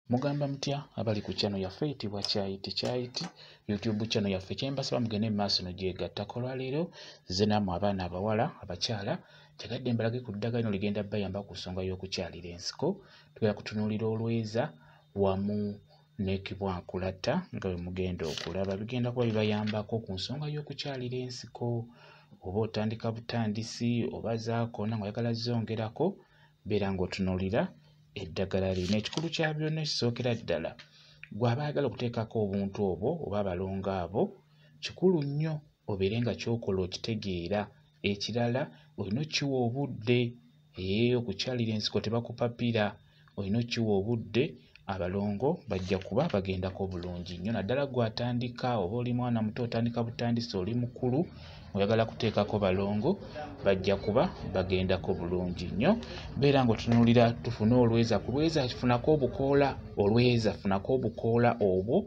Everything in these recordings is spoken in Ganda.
Mugamba mutya abali ku channel yaffe eyitibwa Kyayiti Kyayiti YouTube channel yaffe, kyembasaba mugende mu maaso nogyegattako. Olwaleero nze nammwe abaana abawala abakyala njagadde mbalage ku ddagala lino ligenda bayamba ku nsonga y'okukyalira ensiko. Tugenda kutunuulira olweza wamu n'ekibwankulata nga bwe mugenda okulaba, bigenda kuba bibayambako ku nsonga y'okukyalira ensiko. Oba otandika butandisi oba zaakona ng'oyagala zongerako, beera ng'otunuulira eddagala lino. Ekikulu kya byonna ekisookera ddala, ggwe abaagala okuteekako obuntu obwo oba abalongo abo, kikulu nnyo obeere nga ky'okola okitegeera. Ekirala olina okkiwa obudde, okukyalira ensiko tebakupapira, olina okkiwa obudde, abalongo bajja kuba bagendako bulungi nnyo. Naddala ggwe atandika oba oli mwana muto otandika butandisi, oli mukulu oyagala kuteekako balongo, bajja kuba bagendako bulungi nnyo. Beera ng'otunuulira tufune olweza, ku lweza funako obukoola, olweza funako obukoola obwo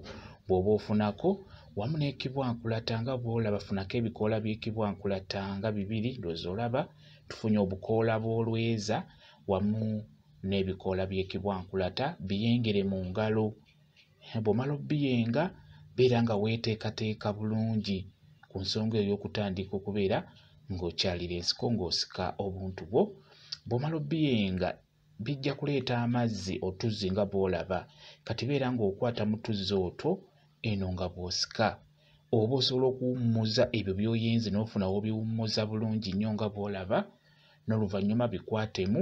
bw'oba ofunako wamu n'ekibwankulata nga bw'olaba, funako ebikoola by'ekibwankulata nga bibiri, ndowooza olaba tufunye obukoola bw'olweza wamu n'ebikoola by'ekibwankulata, biyengere mu ngalo. Bw'omala obbiyenga, beera nga weeteekateeka bulungi ku nsonga eyo ey'okutandika okubeera ng'okyalira ensiko ng'osika obuntu bwo. Bw'omala obbiyenga bijja kuleeta amazzi otuzzi nga bw'olaba. Kati beera ng'okwata mu tuzzi otwo eno nga bw'osika, oba osobola okuwummuza ebyo by'oyenze n'ofuna w'obiwummuza bulungi nnyo nga bw'olaba, n'oluvannyuma bikwatemu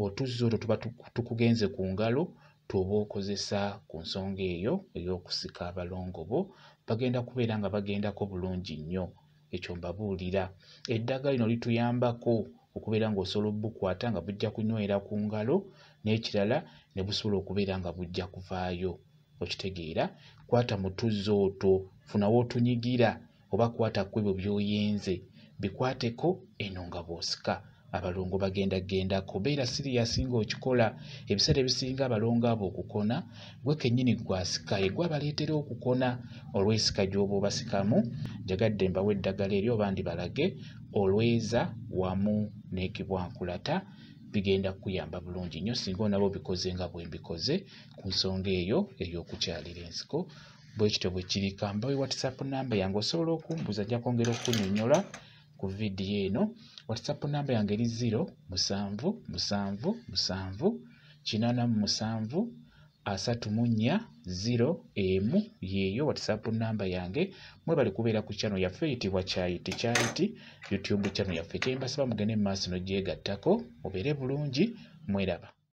otuzzi otwo tuba tukugenze ku ngalo tw'oba okozesa ku nsonga eyo ey'okusika abalongo bo. Bagenda kubeera nga bagendako bulungi nnyo, ekyo mbabuulira. Eddagala lino lituyambako okubeera ng'osobola obbukwata nga bujja kunywera ku ngalo, n'ekirala ne busobola okubeera nga bujja kuvaayo. Okitegeera? Kwata mu tuzzi otwo, funa w'otunyigira oba kwata ku ebyo by'oyenze, bikwateko eno nga bw'osika. Abalongo bagenda gendako. Beera siriyasi ng'okikola. Ebiseera ebisinga abalongo abo okukona, ggwe kennyini ggwe asika, ye ggwe abaleetera okukona olw'esika gy'oba obasikamu. Njagadde mbawe eddagala eryo oba ndibalage, olweza wamu n'ekibwankulata bigenda kukuyamba bulungi nnyo singa onaaba obikoze nga bwe mbikoze ku nsonga eyo ey'okukyalira ensiko. Bwe kityo bwe kiri. Ka mbawe WhatsApp namba yange, osobola okumbuuza, nja kwongera okukunnyonnyola ku vidiyo eno. WhatsApp namba yange eri 0 7 7 7 87 34 0 1, yeeyo WhatsApp namba yange. Mwebale kubeera ku channel yaffe eyitibwa Kyayiti Kyayiti YouTube channel yaffe. Kye mbasaba mugende mu maaso n'ogyegattako, mubeere bulungi, mweraba.